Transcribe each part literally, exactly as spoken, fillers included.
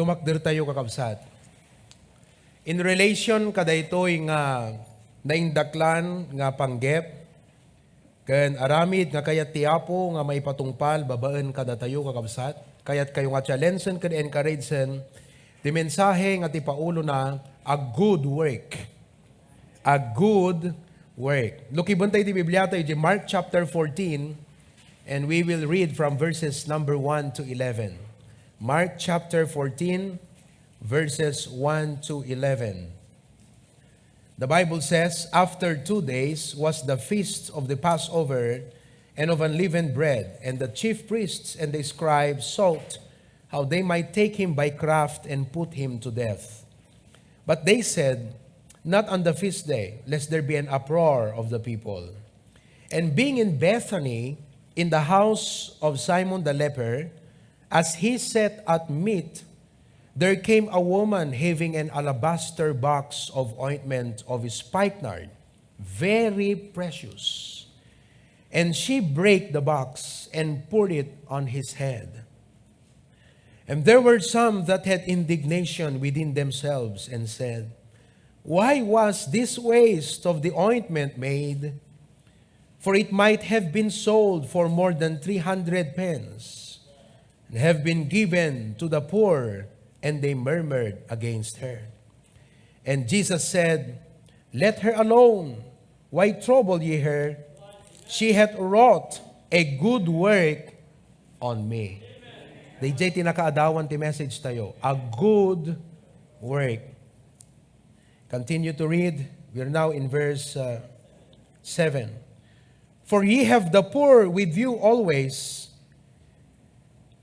Tumakder tayo, kakabsat. In relation kadaytoy nga naindaklan nga panggep, ken aramid nga kayat ti Apo nga maipatungpal babaen kadatayo, kakabsat, kayat kayo nga challengen ken encourageen ti mensahe nga ti paulona, a good work. A good work. Lukiben tayo ti Biblia tayo di Mark chapter fourteen, and we will read from verses number one to eleven. Mark chapter fourteen, verses one to eleven. The Bible says, "After two days was the feast of the Passover and of unleavened bread, and the chief priests and the scribes sought how they might take him by craft and put him to death. But they said, 'Not on the feast day, lest there be an uproar of the people.' And being in Bethany, in the house of Simon the leper, as he sat at meat, there came a woman having an alabaster box of ointment of spikenard, very precious. And she brake the box and poured it on his head. And there were some that had indignation within themselves and said, 'Why was this waste of the ointment made? For it might have been sold for more than three hundred pence and have been given to the poor.' And they murmured against her. And Jesus said, 'Let her alone. Why trouble ye her? She hath wrought a good work on me.'" Daydiay ti nakaadawan ti message tayo. A good work. Continue to read. We are now in verse, uh, seven. "For ye have the poor with you always,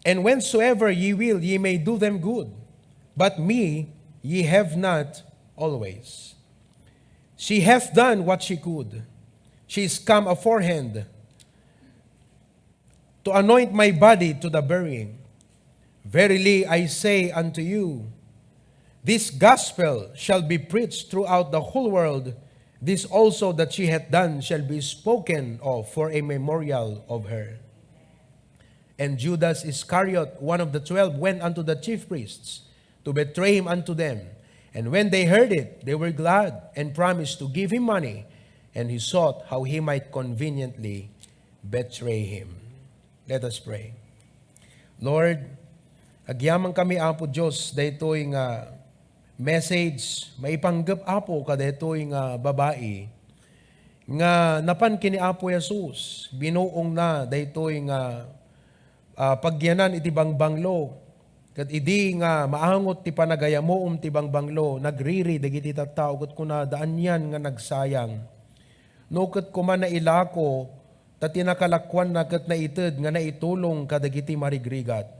and whensoever ye will, ye may do them good. But me ye have not always. She hath done what she could. She is come aforehand to anoint my body to the burying. Verily I say unto you, this gospel shall be preached throughout the whole world. This also that she hath done shall be spoken of for a memorial of her." And Judas Iscariot, one of the twelve, went unto the chief priests to betray him unto them. And when they heard it, they were glad, and promised to give him money. And he sought how he might conveniently betray him. Let us pray. Lord, agyamankami, Apo Dios, daytoy nga message, maipanggep, Apo, kadaytoy nga babai nga napan ken ni Apo Jesus, binuongna daytoy nga, ah, pagyanan iti bangbanglo. Ket idi nga maangot ti panagayamuom ti bangbanglo, nagriri dagiti tattao ket kunada, "Anian nga nagsayang? No ket koma nailako, ta ti nakalakuanna ket naited nga naitulong kadagiti marigrigat."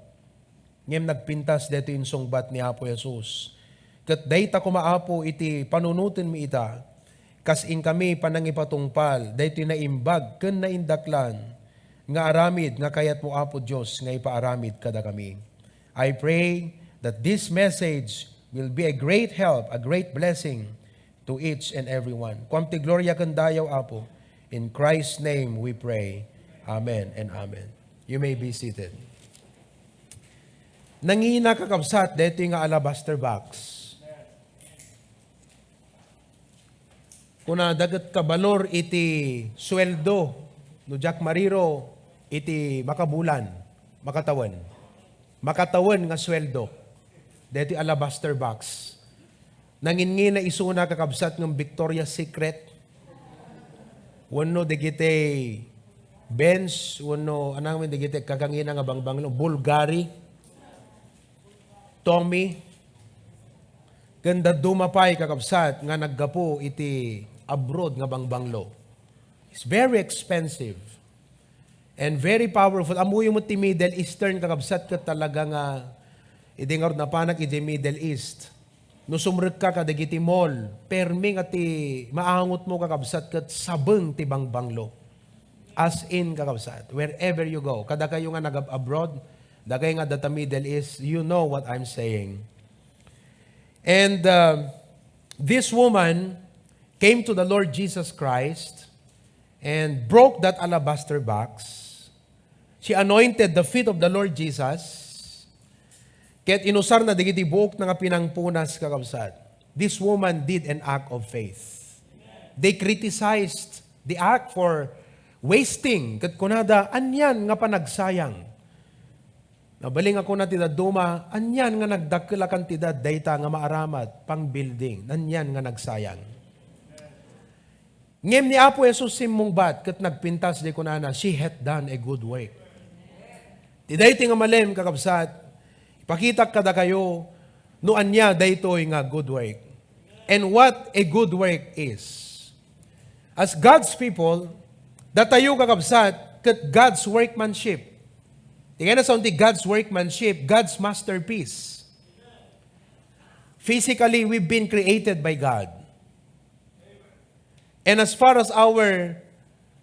Ngem nagpintas daytoy insungbat ni Apo Jesus. Ket dayta koma, Apo, iti panunotenmi ita, kas inkami panangipatungpal daytoy naimbag ken naindaklan nga aramid nga kayatmo, Apo Dios, nga ipaaramid kadakami. I pray that this message will be a great help, a great blessing to each and every one. Kuam ti gloria ken dayaw, Apo. In Christ's name we pray. Amen and amen. You may be seated. Nangina, kakabsat, daytoy nga alabaster box. Kunada ket kabalor iti sueldo no diak mariro iti makabulan, makatawen. Makatawen nga sueldo. Daytoy alabaster box. Nanginngina isuna, kakabsat, ngem Victoria's Secret wenno dagiti Benz wenno anamen dagiti kagangina nga bangbanglo, Bulgari, Tommy, ken dadduma pay, kakabsat, nga naggapu iti abroad nga bangbanglo. It's very expensive and very powerful. Ammoyo met ti Middle Eastern, kakabsat, ket talaga nga idi ngarud napanak idiay Middle East, no sumrekka kadagiti mall, permi nga ti maangotmo, kakabsat, ket sabeng ti bangbanglo. As in, kakabsat, wherever you go, kadakayo nga nag-abroad, dagay nga data Middle East, you know what I'm saying. And, uh, this woman came to the Lord Jesus Christ and broke that alabaster box. She anointed the feet of the Lord Jesus, Ket inusarna dagiti buokna nga pinangpunas, kakabsat. This woman did an act of faith. They criticized the act for wasting, ket kunada, "Anian nga panagsayang?" Nabalin nga kuna ti dadduma, "Anian nga nagdakkel a kantidad dayta nga maaramat, pang-building? Anian nga nagsayang?" Ngem ni Apo Jesus simmungbat ket nagpintas, di kunana, "She hath done a good work." Ti daytoy nga malem, kakabsat, ipakitak kadakayo no ania daytoy nga good work and what a good work is. As God's people, datayo, kakabsat, ket God's workmanship. Ti kayatna ti God's workmanship, God's masterpiece. Physically, we've been created by God. And as far as our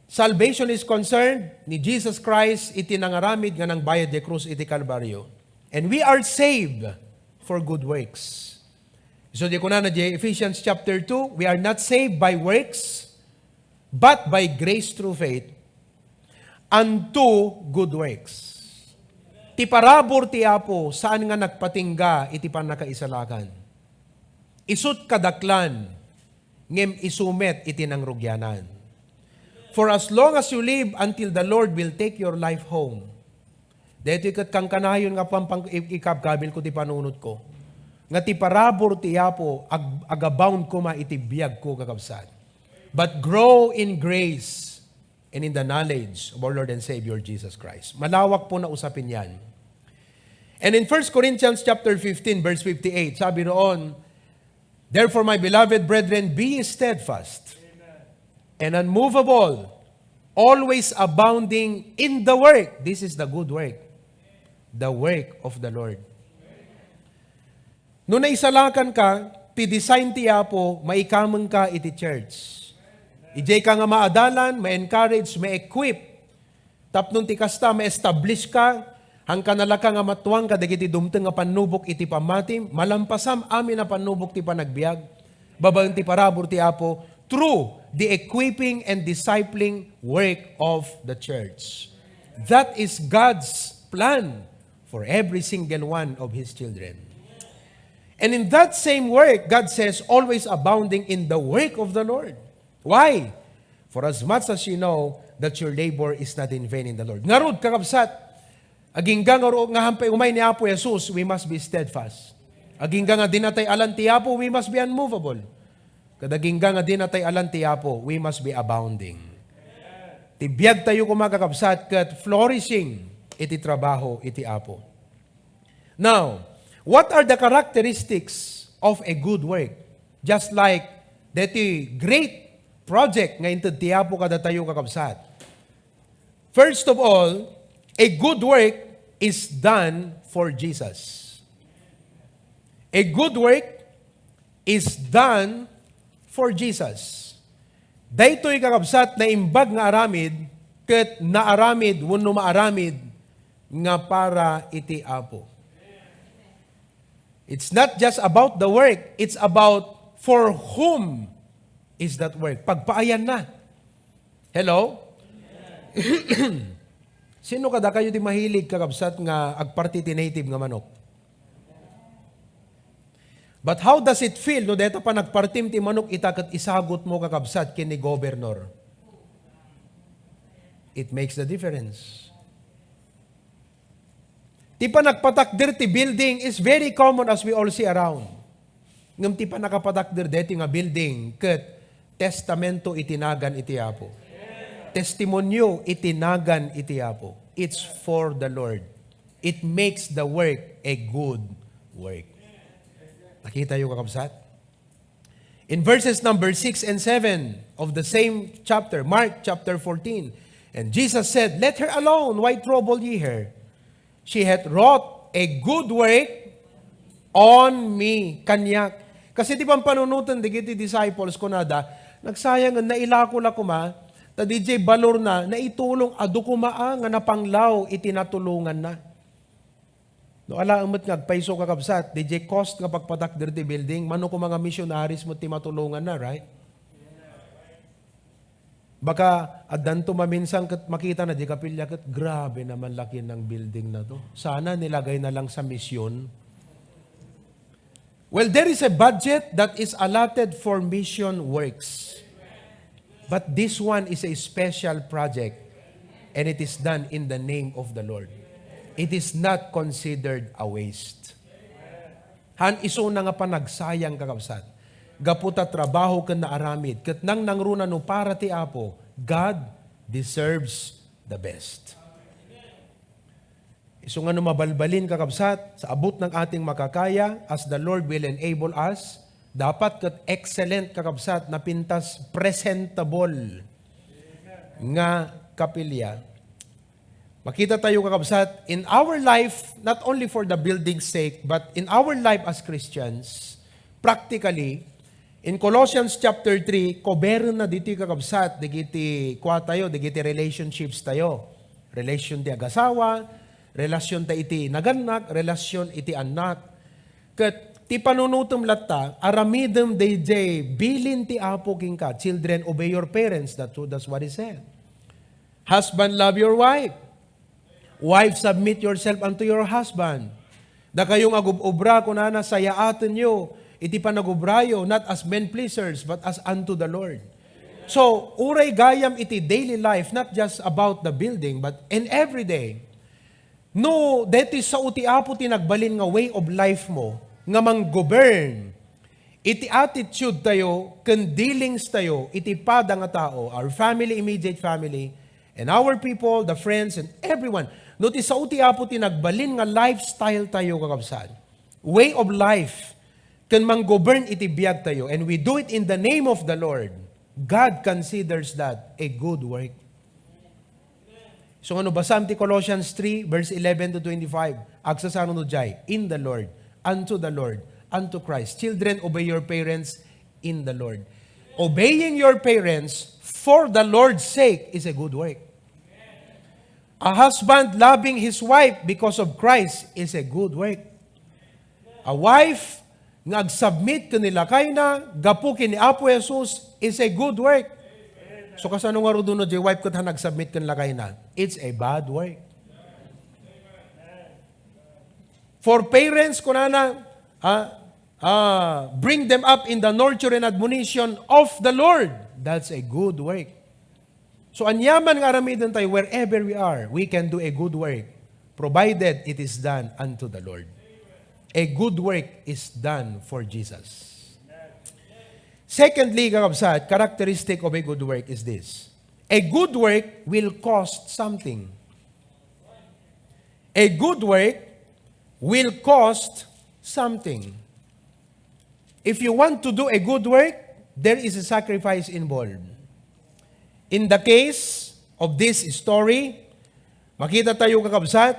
salvation is concerned, ni Jesus Christ iti nangaramid nga nangbayad iti krus iti Kalbaryo. And we are saved for good works. So, di kunana di Ephesians chapter two, "We are not saved by works, but by grace through faith, unto good works." Ti parabur ti Apo, saan nga nagpatingga iti pannakaisalakan. Isut' kadaklan, ngem isu met iti nangrugianan. For as long as you live until the Lord will take your life home. Daytoy ket kankanayon nga pampang-, i-, ikabkabil ko ti panunot ko. Nga ti parabur ti Apo, ag-, agabound koma iti biag ko, kakabsat. But grow in grace and in the knowledge of our Lord and Savior Jesus Christ. Malawak po na usapin yan. And in First Corinthians chapter fifteen, verse fifty-eight, sabi roon, "Therefore, my beloved brethren, be steadfast and unmovable, always abounding in the work." This is the good work. The work of the Lord. No naisalakan ka, ti design ti Apo, maikameng ka iti church. Idiay ka nga maadalan, ma-encourage, ma-equip. Tapno ti kasta, ma-establish ka, haanka nalaka nga matuang kadagiti dumteng nga pannubok iti pammatim, malampasam amin a pannubok ti panagbiag, babaen ti parabur ti Apo, through the equipping and discipling work of the church. That is God's plan for every single one of His children. And in that same work, God says, "Always abounding in the work of the Lord." Why? "For as much as you know that your labor is not in vain in the Lord." Ngarud, kakabsat, agingga nga ro-, nga hampay umay ni Apo Jesus, we must be steadfast. Agingga nga dinatay alan ti Apo, we must be unmovable. Kadagingga nga dinatay alan ti Apo, we must be abounding. Ti biag tayo koma, kakabsat, ket flourishing iti trabaho iti Apo. Now, what are the characteristics of a good work? Just like deti great project nga inted ti Apo kadatayo, kakabsat. First of all, a good work is done for Jesus. A good work is done for Jesus. Daytoy, kakabsat, naimbag nga aramid, ket naaramid wenno maaramid nga para iti Apo. It's not just about the work, it's about for whom is that work. Pagpaayanna. Hello? Sino kadakayo ti mahilig, kakabsat, nga agparti ti native nga manok? But how does it feel no dayta panagpartim ti manok ita ket isagutmo, kakabsat, ken ni governor? It makes the difference. Ti panagpatakder ti building is very common as we all see around. Ngem ti panakapatakder deti nga building ket testamento iti nagan iti Apo. Testimonio iti nagan iti Apo. It's for the Lord. It makes the work a good work. Nakitayo, kakabsat? In verses number six and seven of the same chapter, Mark chapter fourteen, "And Jesus said, 'Let her alone, why trouble ye her? She hath wrought a good work on me,'" kaniak. Kasi ti pampanunoten dagiti disciples, kunada, "Nagsayang, nailako la koma, ta didiay balorna, naitulong, adu koma a nga napanglaw iti natulonganna." No, alaem met nga agpayso, kakabsat, didiay cost nga pagpatakder ti building, mano koma nga missionaries met ti matulonganna, right? Baka addanto maminsan ket makitana diay kapilya ket, "Grabe naman laki ng building na to. Sana nilagay na lang sa misyon." Well, there is a budget that is allotted for mission works. But this one is a special project, and it is done in the name of the Lord. It is not considered a waste. Han isuna nga panagsayang, kakabsat. Gapu ta trabaho ken naaramid, ket nangnangruna no para ti Apo, God deserves the best. Isu nga no mabalbalin, kakabsat, sa abot ng ating makakaya, as the Lord will enable us, dapat ket excellent, kakabsat, napintas presentable nga kapilya. Makita tayo, kakabsat, in our life, not only for the building's sake, but in our life as Christians, practically, in Colossians chapter three, koberenna ditoy, kakabsat, dagiti kua tayo, dagiti relationships tayo. Relation ti agasawa, relasyon ta iti nagannak, relasyon iti annak. Ket ti panunutem latta, aramidem daydiay bilin ti Apo kenka. "Children, obey your parents." That's, that's what he said. "Husband, love your wife. Wife, submit yourself unto your husband." Dakayo nga agub-obra, kunana, sayaatenyo iti panagubrayo, not as men pleasers, but as unto the Lord. So, uray gayam iti daily life, not just about the building, but in every day, no, deti sao ti Apo ti nagbalin nga way of life mo, nga manggovern iti attitude tayo ken dealings tayo iti pada nga tao, our family, immediate family, and our people, the friends, and everyone. No, ti sao ti Apo ti nagbalin nga lifestyle tayo, kakabsat. Way of life, ken manggovern iti biag tayo, and we do it in the name of the Lord, God considers that a good work. So, nga no basam ti Colossians three, verse eleven to twenty-five, agsasarano jay, in the Lord, unto the Lord, unto Christ. "Children, obey your parents in the Lord." Obeying your parents for the Lord's sake is a good work. A husband loving his wife because of Christ is a good work. A wife nga agsubmit ken ni lakayna gapu ken ni Apo Jesus is a good work. So, kasano ngarud no jay wife ket han agsubmit ken lakayna? It's a bad work. For parents, kunana, ah, ah, "Bring them up in the nurture and admonition of the Lord." That's a good work. So, aniaman nga aramiden tayo, wherever we are, we can do a good work, provided it is done unto the Lord. A good work is done for Jesus. Secondly, kakabsat, characteristic of a good work is this. A good work will cost something. A good work will cost something. If you want to do a good work, there is a sacrifice involved. In the case of this story, makita tayo, kakabsat,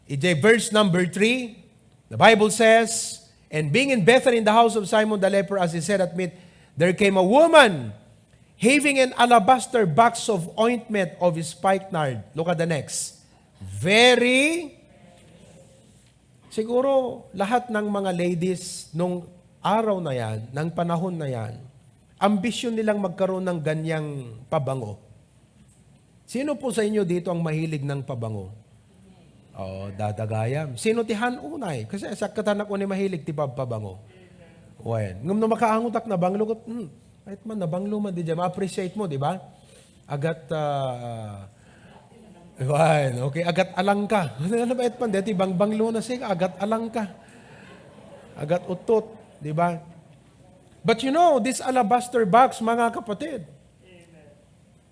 iti verse number three, the Bible says, "And being in Bethany in the house of Simon the leper, as he sat at meat, there came a woman having an alabaster box of ointment of spikenard." Look at the next. Very Siguro lahat ng mga ladies nung araw na yan, ng panahon na yan, ambisyon nilang magkaroon ng ganyang pabango. Sino po sa inyo dito ang mahilig ng pabango? Oh, dadagayam. Sino ti han unay? Kasi sakit anak unay mahilig ti pagpabango. Wen, ngem no makaangotak na banglo ket, hmm, kahit man nabanglo man, di dyan, ma-appreciate mo, di ba? Agat, ah, Wen, okay, agat alangka. Ano, ano ba itpan? Deti bangbanglo na siya, agat alangka. Agat utot, di ba? But you know, this alabaster box, mga kapatid,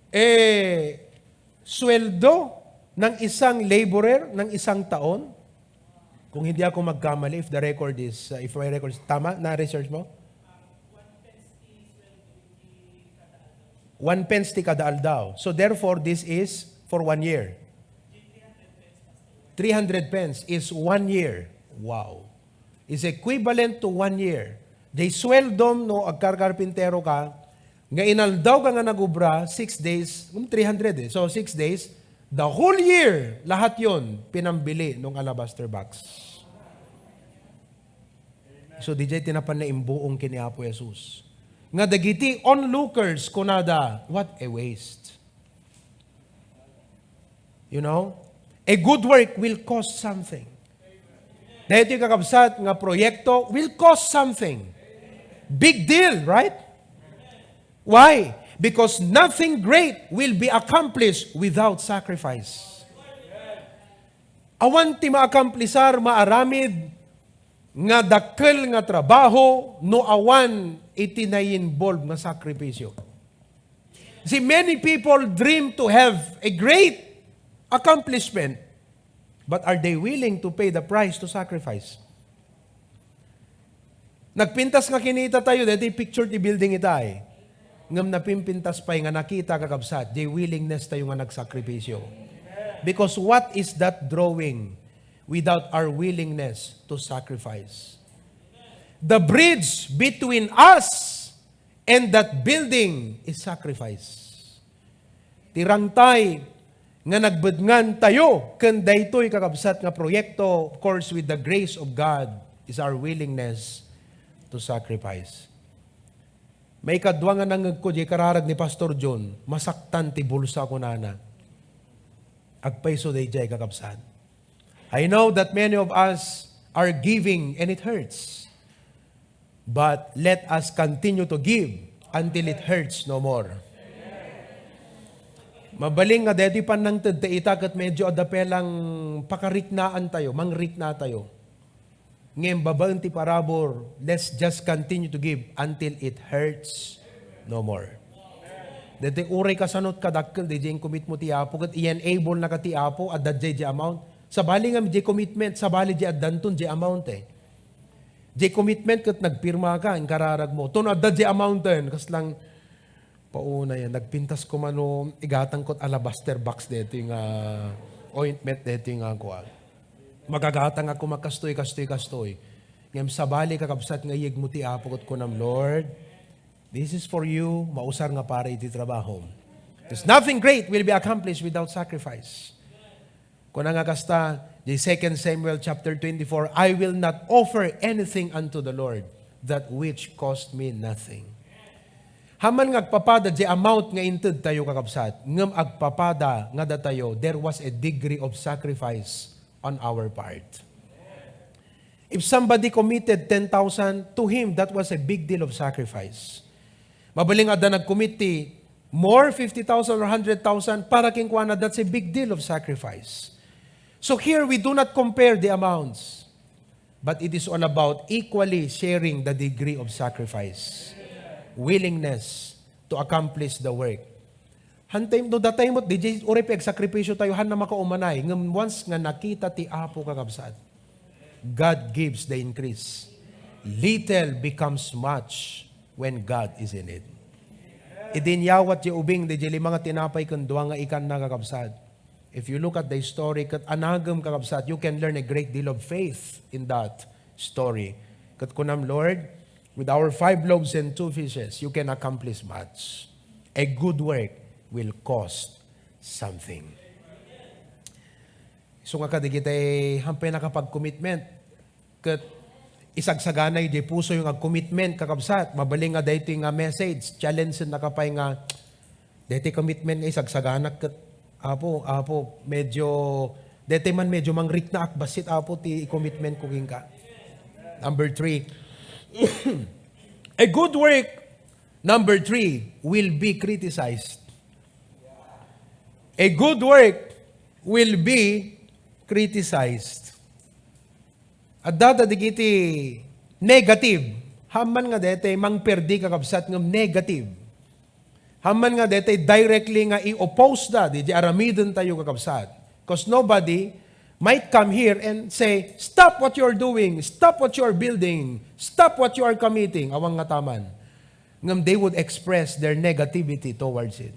eh, sweldo ng isang laborer ng isang taon, kung hindi ako magkamali, if the record is, uh, if my record is, tama na research mo? One pence ti kada aldaw. So therefore, this is for one year. Three hundred pence is one year. Wow. Is equivalent to one year. Di suweldom no agkarkarpintero ka, nga inaldaw ka nga nagubra, six days, um, three hundred eh. So six days, the whole year, lahat yon pinambili nung alabaster box. So, di jay ti napan naimbuong ken ni Apo Jesus. Nga dagiti onlookers, kunada, "What a waste." You know? A good work will cost something. Daytoy, kakabsat, nga proyekto will cost something. Big deal, right? Why? Because nothing great will be accomplished without sacrifice. Awan ti maakamplishar, maaramid nga dakkel nga trabaho no awan iti nai-involve nga sakripisyo. See, many people dream to have a great accomplishment, but are they willing to pay the price to sacrifice? Nagpintas nga kinita tayo, daytoy picture ti building ita, eh. Ngem napimpintas pay nga nakita, kakabsat, diay willingness tayo nga nagsakripisyo. Because what is that drawing without our willingness to sacrifice? The bridge between us and that building is sacrifice. Ti rangtay nga nagbedngan tayo ken daytoy, kakabsat, nga proyekto, of course, with the grace of God, is our willingness to sacrifice. Maikadua nga nangngegko diay kararag ni Pastor John, masaktan ti bulsa, kunana. Agpayso daydiay, kakabsat. I know that many of us are giving and it hurts. But let us continue to give until it hurts no more. Mabalin nga daytoy pannangted ta ita ket medyo adda pay lang pakariknaan tayo, mangrikna tayo. Ngem babaen ti parabur, let's just continue to give until it hurts no more. Daytoy uray kasanot kadakkel, diay incommit mo ti Apo, ket i-enable na ka ti Apo, adda diay diay amount. Sabali nga diay commitment, sabali diay addanton diay amount, eh. Diay commitment ket nagpirma ka, inkararag mo. Ton adda diay amount, eh, kaslang pauna yan. Nagpintas ko mano, igatang ko't alabaster box daytoy nga ointment daytoy nga kuan. Magagatang ako makastoy, kastoy, kastoy. Ngem sabali, kakabsat, nga iyeg mo ti Apo ket kunam, "Lord, this is for you, mausar nga para iti trabahom." Because nothing great will be accomplished without sacrifice. Kuna nga kasta, di Second Samuel chapter twenty-four, "I will not offer anything unto the Lord that which cost me nothing." Haman nga agpapada di amount nga inted tayo, kakabsat, ngem agpapada nga datayo, there was a degree of sacrifice on our part. If somebody committed ten thousand, to him, that was a big deal of sacrifice. Mabalin adda nag-commit ti more, fifty thousand or hundred thousand, para kenkuana, that's a big deal of sacrifice. So here, we do not compare the amounts, but it is all about equally sharing the degree of sacrifice, willingness to accomplish the work. Hantay, no, datay mo, di jay, uray pagsakripisyo tayo, han na makaumanay. Ngem once nga nakita ti Apo, kakabsat, God gives the increase. Little becomes much when God is in it. Idi inyawat jay ubing, di jay lima nga tinapay ken dua nga ikanna, kakabsat. If you look at the story, ket anagem, kakabsat, you can learn a great deal of faith in that story. Ket kunam, "Lord, with our five loaves and two fishes, you can accomplish much. A good work will cost something." Isu nga kadagiti han pay nakapag-commitment, ket isagsaganay di pusoyo nga commitment, kakabsat. Mabalin nga daytoy nga message, challenge-en naka pay nga daytoy commitment nga isagsaganak ket, Apo, Apo, medyo, daytoy man medyo mangriknaak bassit, Apo, ti commitment ko kenka. Number three, a good work, number three, will be criticized. A good work will be criticized. Adda dagiti negative. Haman nga daytoy mangperdi, kakabsat, ngem negative. Haman nga daytoy directly nga i-oppose da, di, di aramiden tayo, kakabsat. 'Cause nobody might come here and say, "Stop what you are doing, stop what you are building, stop what you are committing." Awan nga taman. Ngem they would express their negativity towards it.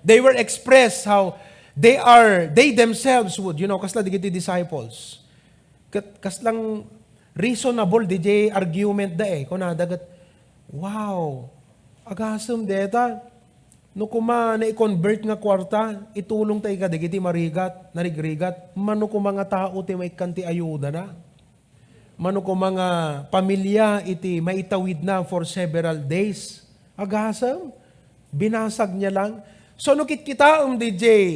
They were expressed how they are, they themselves would, you know, kasla dagiti disciples. Ket kaslang reasonable di jay argument da eh. Kunada ket, "Wow, agasem deta. No kuma nai-convert nga kuarta, itulong ta kadagiti marigat, narigrigat. Mano kuma nga tao ti maikkan ti ayudana. Mano kuma nga pamilia iti maitawidna for several days." Agasem, binasag niya lang. So, no kitkitaem di jay,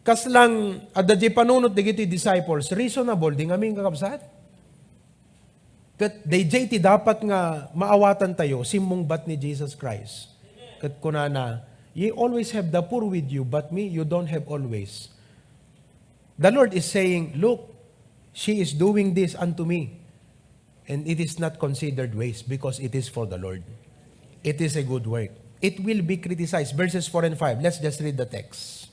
kaslang adda jay panunot dagiti disciples, reasonable di ngamin, kakabsat? Ket dayjay ti dapat nga maawatantayo, simmungbat ni Jesus Christ. Ket kunana, "Ye always have the poor with you, but me, you don't have always." The Lord is saying, "Look, she is doing this unto me." And it is not considered waste because it is for the Lord. It is a good work. It will be criticized. Verses four and five. Let's just read the text.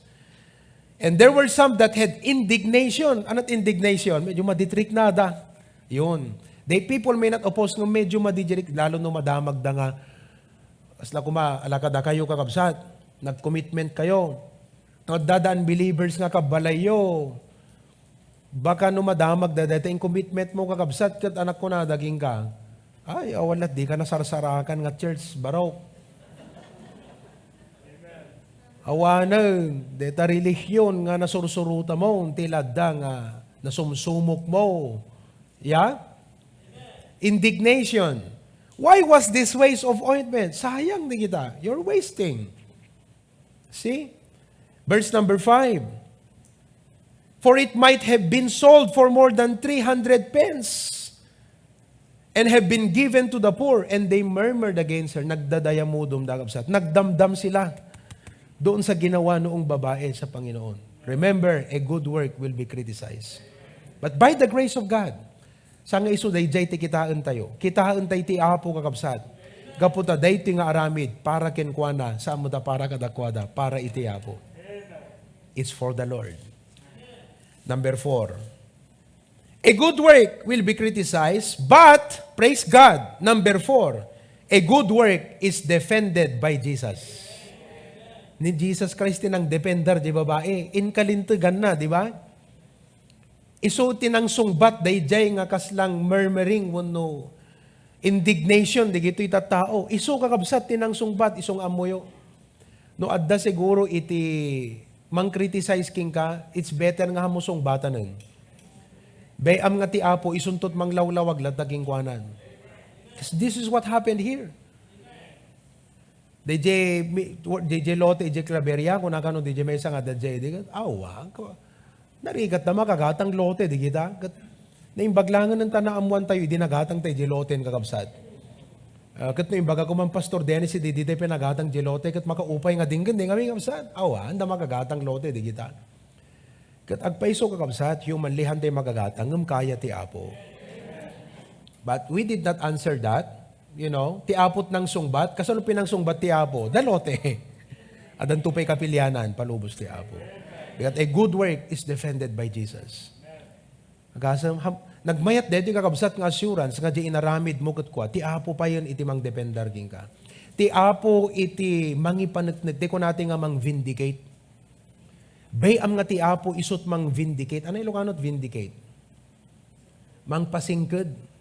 "And there were some that had indignation." Ano't indignation? Medyo maditriknada. Yun. The people may not oppose nga medyo madidirik, lalo no madamagda nga, asla kuma, alakada kayo, kakabsat. Nag-commitment kayo. Adda the unbelievers nga kabalayyo. Baka no madamagda dayta in commitment mo, kakabsat, ket anak ko na daging ka. Ay, awan lat, di ka nasarsarakan nga church, barok. Awanen, deta relihiyon nga nasursuruta mo, ti ladda nga nasumsumok mo. Ya? Indignation. Why was this waste of ointment? Sayang di kita. You're wasting. See? Verse number five. "For it might have been sold for more than three hundred pence and have been given to the poor, and they murmured against her." Nagdadayamudom, kakabsat. Nagdamdam sila doon sa ginawa noong babae sa Panginoon. Remember, a good work will be criticized. But by the grace of God, sa nga isu dayjay ti kitaentayo. Kitaentayo ti Apo, kakabsat. Gapu ta daytoy nga aramid para kenkuana, saan met a para kadakuada, para iti Apo. It's for the Lord. Number four. A good work will be criticized, but, praise God, number four, a good work is defended by Jesus. Ni Jesus Christ ti nangdepender di babae. Inkalinteganna, di ba? Isu ti nangsungbat dayjay nga kaslang murmuring wenno indignation digitoy tattao. Isu, kakabsat, ti nangsungbat, isu nga ammoyo. No adda siguro iti mang-criticize kenka, it's better nga ammo sungbatanen. Bay-am nga ti Apo, isunto ti manglawlawag latta kenkuana. 'Cause this is what happened here. Dayjay mi-, dayjay lote, dayjay Claveria, kuna kano dayjay maysa nga dayjay, di ket, awa, ko, narigat na makagatang lote, di kita? Ket naimbag langen ta naammoantayo, idi nagatangtayo dayjay lote, kakabsat. Ah, ket no imbaga ko man, Pastor Dennis, idi dayta pinagatang dayjay lote, ket makaupay nga dinggen, di ngamin, kakabsat. Awa, anda makagatang lote, di kita? Ket agpayso, kakabsat, humanly, hantay makagatang, ngem kaya ti Apo. But we did not answer that. You know, ti Apo ti nangsungbat. Kasano pinangsungbat ti Apo? Da lote. Addanto pay kapilianan, palubos ti Apo. Because a good work is defended by Jesus. Agasem, ham-, nagmayat daytoy, kakabsat, nga assurance nga di inaramid mo ket kua, ti Apo payen iti mangdepender kenka. Ti Apo iti mangipaneknek, ti kunati nga mang-vindicate. Bay-am nga ti Apo isut mang-vindicate. Ano Ilocano ti vindicate? Mangpasingked,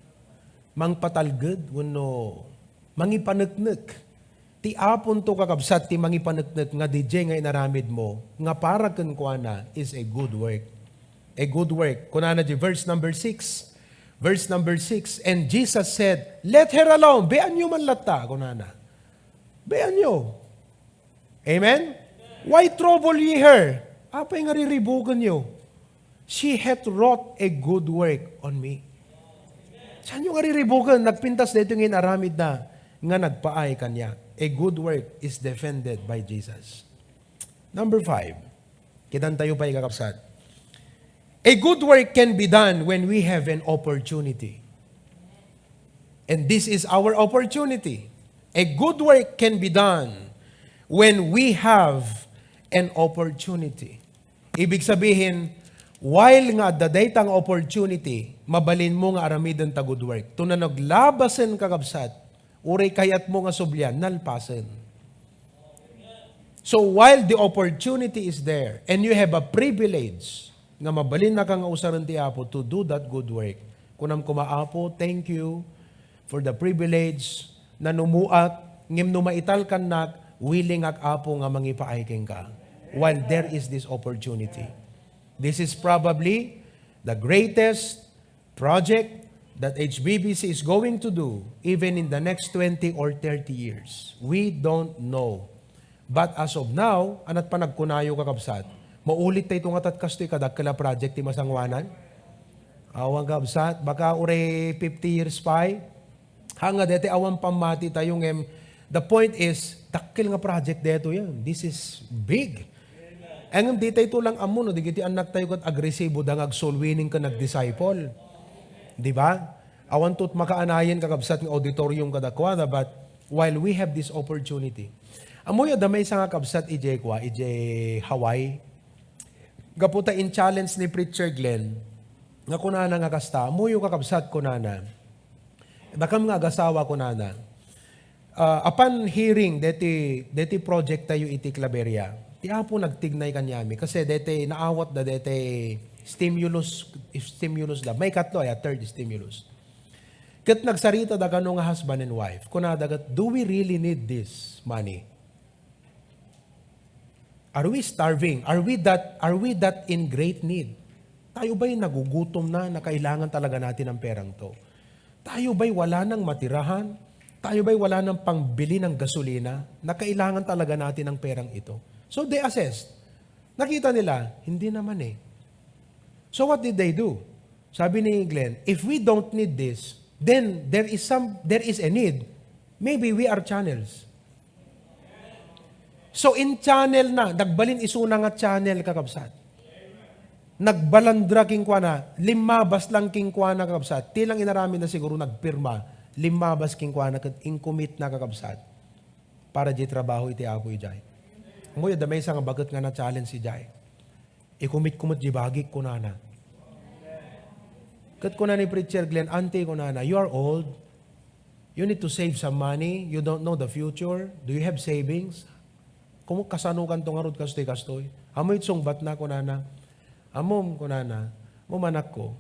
mangpatalged, wenno mangipaneknek. Ti Aponto, kakabsat, ti mangipaneknek nga dayjay nga inaramid mo nga para kenkuana is a good work. A good work. Kunana di verse number six. Verse number six, "And Jesus said, 'Let her alone.'" Bay-anyo man latta, kunana. Bay-anyo. Amen? "Why trouble ye her?" Apay nga riribukenyo? "She hath wrought a good work on me." Saanyo nga riribuken? Nagpintas daytoy nga inaramidna nga nagpaay kaniak. A good work is defended by Jesus. Number five, kitantayo pay, kakabsat. A good work can be done when we have an opportunity. And this is our opportunity. A good work can be done when we have an opportunity. Ibig sabihin, while nga adda dayta nga opportunity, mabalinmo nga aramiden ta good work. Tuna naglabasen, kakabsat, uray kayatmo nga sublian, nalpasen. So while the opportunity is there, and you have a privilege nga mabalinnaka nga usaren ti Apo to do that good work, kunam koma, "Apo, thank you for the privilege. Nanumuak, ngem no maitalkannak, willingak, Apo, nga mangipaay kenka." While there is this opportunity. This is probably the greatest project that H B B C is going to do even in the next twenty or thirty years. We don't know. But as of now, anat panagkunayo, kakabsat, maulit tayo nga tat kastoy kadakkel a project ti masangoanan? Awan, kabsat, baka uray fifty years pay. Ha nga deti awan pammati tayo ngem, the point is, dakkel nga project deto yan. This is big. Ngem di tayo lang ammo, no, digiti annak tayo ket agresibo da nga ag-soul winning ken nag-disciple. Di ba? Awan tot makaanayen, kakabsat, nga auditorium kadakuada, but while we have this opportunity, ammoyo, adda maysa nga kabsat, ijay kua, ijay Hawaii. Gapu ta in-challenge ni Preacher Glenn, nga kunana nga kasta, "Ammoyo, kakabsat," kunana. "Dakam nga agasawa," kunana. Ah, apan hearing deti, deti project tayo iti Claveria, ti Apo nagtignay kaniami. Kasi deti naawat da deti stimulus, stimulus da. May katlo, ay, a third stimulus. Ket nagsarita da kano nga husband and wife. Kunada ket, "Do we really need this money?" Are we starving? Are we that, are we that in great need? Tayo ba'y nagugutom na, na kailangan talaga natin ang perang to? Tayo ba'y wala nang matirahan? Tayo ba'y wala nang pangbili ng gasolina, na kailangan talaga natin ang perang ito? So they assessed. Nakita nila, hindi naman eh. So what did they do? Sabi ni Glenn, "If we don't need this, then there is some, there is a need. Maybe we are channels." So, in-channel na, nagbalin isuna nga channel, kakabsat. Nagbalandra kenkuana, limmabas lang kenkuana, kakabsat. Ti lang inaramid na siguro nagpirma, limmabas kenkuana, ket in-commit na, kakabsat, para di trabaho iti Apo ijay. Ammoyo, adda maysa nga baket nga na-challenge ijay. "I-commit ko met di bagik," kunana. Ket kuna ni Preacher Glenn, "Auntie," kunana, "you are old. You need to save some money. You don't know the future. Do you have savings?" Kumu-, kasanokan to ngarud kastoy-kastoy. Ammoyo ti sungbatna, kunana. "Ammom," kunana, "ammom, anakko,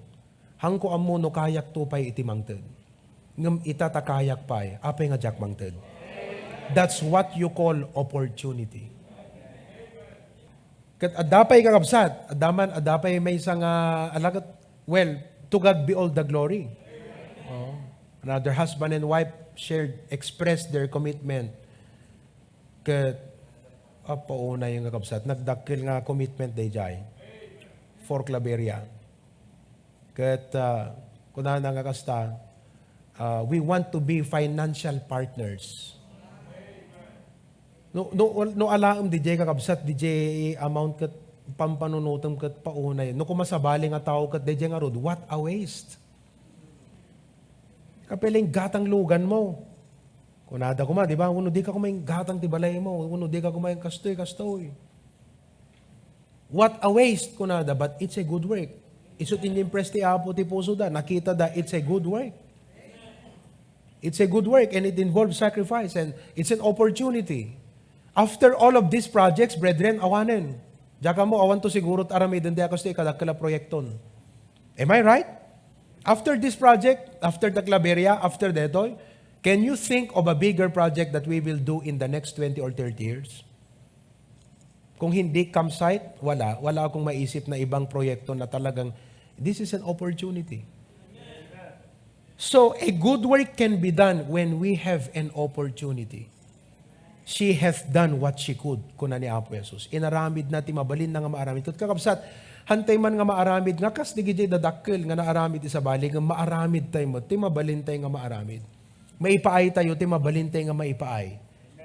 haanko ammo no kayak to pay iti mangted. Ngem ita ta kayak pay, apay nga diak mangted?" That's what you call opportunity. Ket adda pay, kakabsat, adda man, adda pay maysa nga alagad, well, to God be all the glory. Oh. Another husband and wife shared, expressed their commitment. Ket, ah, paunay nga kabsat, nagdakkel nga commitment dayjay for Claveria. Ket, ah, kunana nga kasta, ah, we want to be financial partners. No, no, no alaem dayjay, kakabsat, dayjay amount ket pampanunotem ket paunay. No, koma sabali nga tao ket dayjay ngarud, what a waste. Kapiling gatang lugan mo. Kunada koma, di ba? Uno, di ka kumain gatang ti balay mo. Uno, di ka kumain kastoy, kastoy. What a waste, kunada, but it's a good work. Isu ti inimpress ti Apo ti puso da. Nakita da, it's a good work. It's a good work and it involves sacrifice and it's an opportunity. After all of these projects, brethren, awanen. Diak ammo, awan to siguro aramiden ti a kastoy kadakkel a proyekton. Am I right? After this project, after the Claveria, after detoy, can you think of a bigger project that we will do in the next twenty or thirty years? Kung hindi campsite, wala. Wala akong maisip na ibang proyekto na talagang, this is an opportunity. So, a good work can be done when we have an opportunity. "She hath done what she could," kuna ni Apo Jesus. Inaramid na ti mabalin na nga maaramid. Ket kakabsat, hantay man nga maaramid, nga kas digiti dadakkel nga naaramid ti sabali, nga maaramid tayo met, ti mabalin tayo nga maaramid. Maipaay tayo, ti mabalin tayo nga maipaay.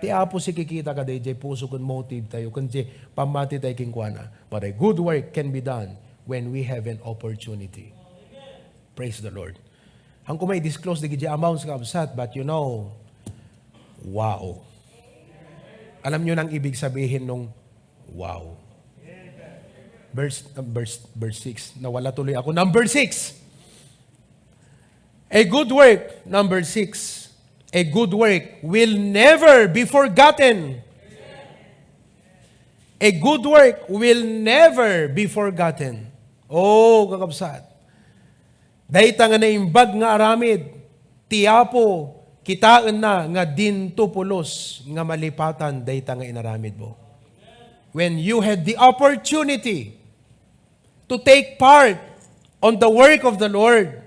Ti Apo sikikita kadayjay puso ken motive tayo, ken ti pammati tayo kenkuana. But a good work can be done when we have an opportunity. Praise the Lord. Ang kumay disclose digiti amounts nga absat, but you know, wow. Alam nyo nang ibig sabihin nung wow. Verse, verse, verse six. Nawala tuloy ako. Number six. A good work, number six. A good work will never be forgotten. A good work will never be forgotten. Oh, kakabsat. Dayta nga naimbag nga aramid, ti Apo, kitaenna nga dinto pulos nga malipatan dayta nga inaramidmo. When you had the opportunity to take part on the work of the Lord,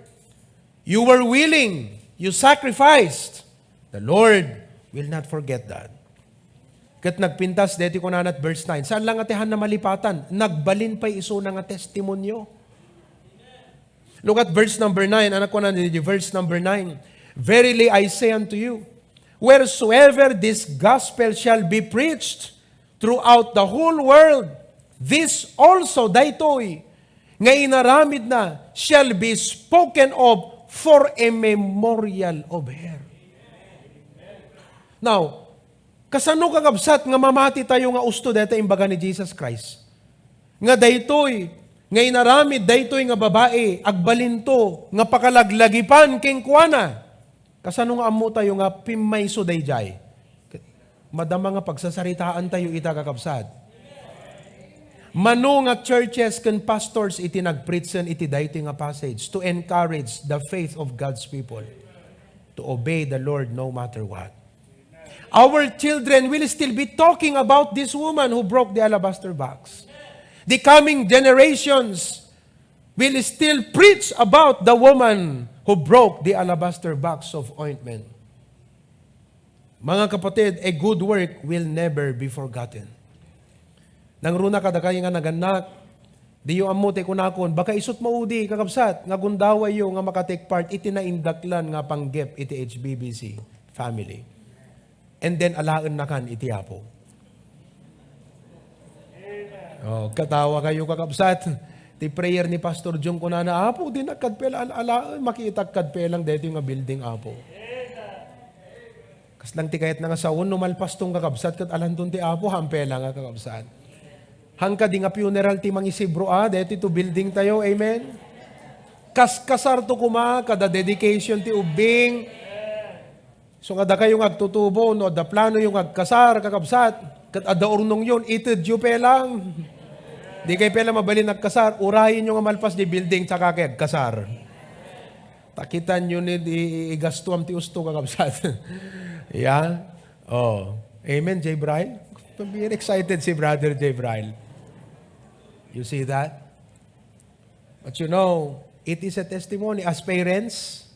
you were willing, you sacrificed, the Lord will not forget that. Ket nagpintas deti kunana at verse nine, saan lang nga ti haanna malipatan, nagbalin pay isuna nga testimonio. Look at verse number nine. Ano kunan di verse number nine? "Verily I say unto you, wheresoever this gospel shall be preached throughout the whole world, this also, daytoy nga inaramidna, shall be spoken of for a memorial of her." Now, kasano, kakabsat, nga mamati tayo nga usto dayta imbaga ni Jesus Christ? Nga daytoy, nga inaramid daytoy nga babai, agbalinto, nga pakalaglagipan kenkuana. Kasano nga ammo tayo nga pimmayso dayjay? Madama nga pagsasaritaan tayo ita, kakabsat. Mano nga churches ken pastors iti nagpreachen iti daytoy nga passage to encourage the faith of God's people to obey the Lord no matter what. Our children will still be talking about this woman who broke the alabaster box. The coming generations will still preach about the woman who broke the alabaster box of ointment. Mga kapatid, a good work will never be forgotten. Nangruna kadakay nga nagannak, diyo ammo ti kunakon, baka isut maudi, kakabsat, nga gundawayyo nga maka-take part iti naindaklan nga panggep iti H B B C family. And then, alaennakan iti Apo. Oh, katawa kayo, kakabsat. Ti prayer ni Pastor Jung, kunana, "Apo, dinak kadpel al-, alaen, makitak kadpelang daytoy nga building, Apo." Kaslang ti kayatna nga saon, no malpaston, kakabsat, ket alanton ti Apo, hampela nga, kakabsat. Hangkadi nga funeral ti mangisibro, ah, daytoy to building tayo, amen? Kaskasarto koma, kada dedication ti ubbing. So, nga dakayo nga agtutubo, no adda planoyo nga agkasar, kakabsat, ket adda urnongyon, itedyo pelang. Di kay pelang mabalin agkasar, urayenyo nga malpas di building, saka kay agkasar. Takitanyo ni di i-, igastuam ti usto, kakabsat. Yeah? Oh. Amen, Jay Bry? Very excited si Brother Jay Bry. You see that? But you know, it is a testimony. As parents,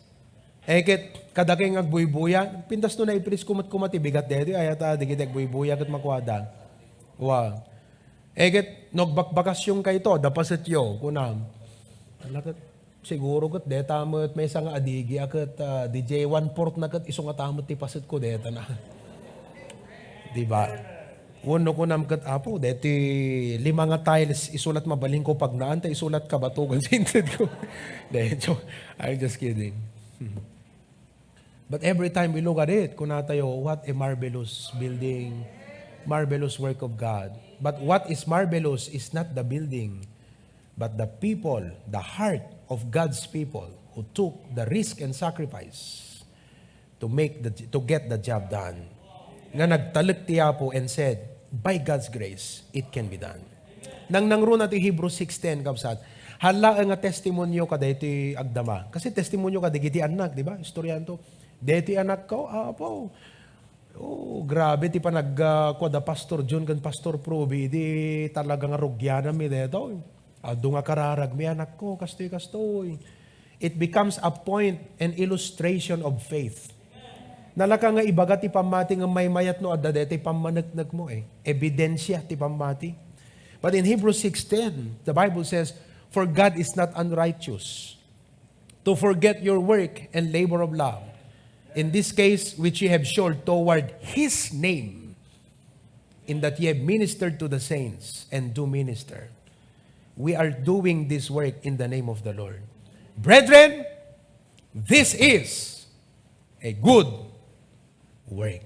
eh, ket kadakay nga agbuybuya, pintas no naipreach ko met koma ti bigat daytoy, ayat a, digiti agbuybuya ket makuada. Wa. Eh, ket no agbakbakasyon kayto, dapasetyo, kunam. Ala ket, siguro ket deta met maysa nga adigi a ket, ah, D J one-fourth na ket isu nga ta met ti pasetko deta na. Di ba? Wenno kunam ket, "Apo, deti lima nga tiles, isulat mabalinko pagnaan, ta isulat kabatogan sa intedko." Deti, I'm just kidding. But every time we look at it, kunatayo, what a marvelous building, marvelous work of God. But what is marvelous is not the building, but the people, the heart of God's people who took the risk and sacrifice to make the, to get the job done. Nga nagtalek ti Apo and said, "By God's grace, it can be done." Nangnangruna ti Hebrews six ten, kabsat. Hala nga testimonio kadaytoy agdama. Kasi testimonio kadagiti annak, di ba? Istoryanto. Daytoy anakko, Apo. Oh, grabe ti panag-, ah, kuada Pastor John ken Pastor Proby, di talaga nga rugiananmi daytoy. Adu nga kararagmi, anakko, kastoy, kastoy. It becomes a point, an illustration of faith. Nalaka nga ibaga ti pammati nga maymayat no adda daytoy pammaneknekmo, eh. Ebidensia ti pammati. But in Hebrews six ten, the Bible says, "For God is not unrighteous to forget your work and labor of love, in this case, which ye have showed toward his name, in that ye have ministered to the saints and do minister." We are doing this work in the name of the Lord. Brethren, this is a good work.